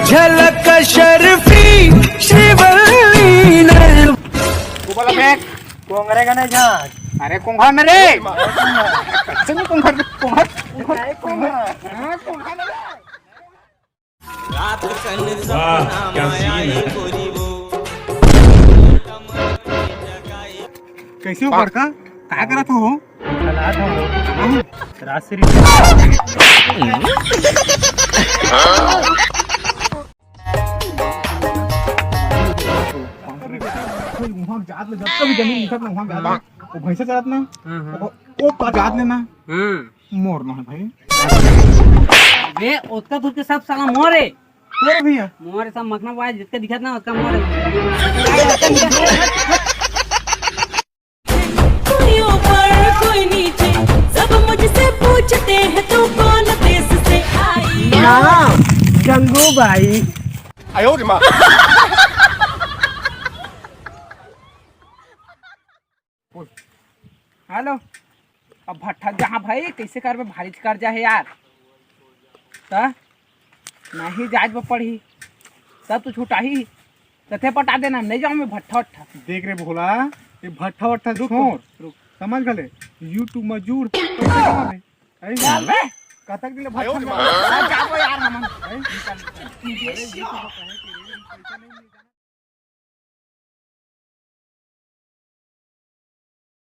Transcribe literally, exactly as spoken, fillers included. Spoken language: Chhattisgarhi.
झलक शर्फी श्रीवल्ली ने। वो वाला बैग। कोंगरे का नहीं झांक। अरे कोंघा में रे। कच्चे में कोंघा, कोंघा, कोंघा। हाँ, कोंघा में रे। वाह, क्या सीन है। कैसे हो बड़का? का करत हो? चला था वो। राजश्री। वहाँ जात ले, जब कभी जमीन दिखत ना, वहाँ जात ले। वो भैंसा चरात ना, हाँ, हाँ। वो, वो का जात लेना। हाँ। मोर ना है भाई। बे, ओतका दूर के सब साला मोर है। मोर भी है। मोर है, सब मखना वाला जितका दिखत ना, ओतका मोर है। कोई ऊपर कोई नीचे, सब मुझसे पूछते हैं तू कौन देश से आई। नाम गंगूबाई। हेलो, अब भट्ठा जहाँ भाई कैसे करबे, भारी कर्जा है यार। त नहीं जाज बर पड़ही, तब तो छुटाही। तथे पटा देना, नहीं जाऊँ मैं भट्ठा उट्ठा। देख रे भोला, ये भट्ठा वट्ठा रुक, छोड़, रुक। समझ गले, YouTube में जुड़, पैसा कमाबे। ऐ चल बे। कतक दिन ले भट्ठा में जाबो यार हमन। ऐ?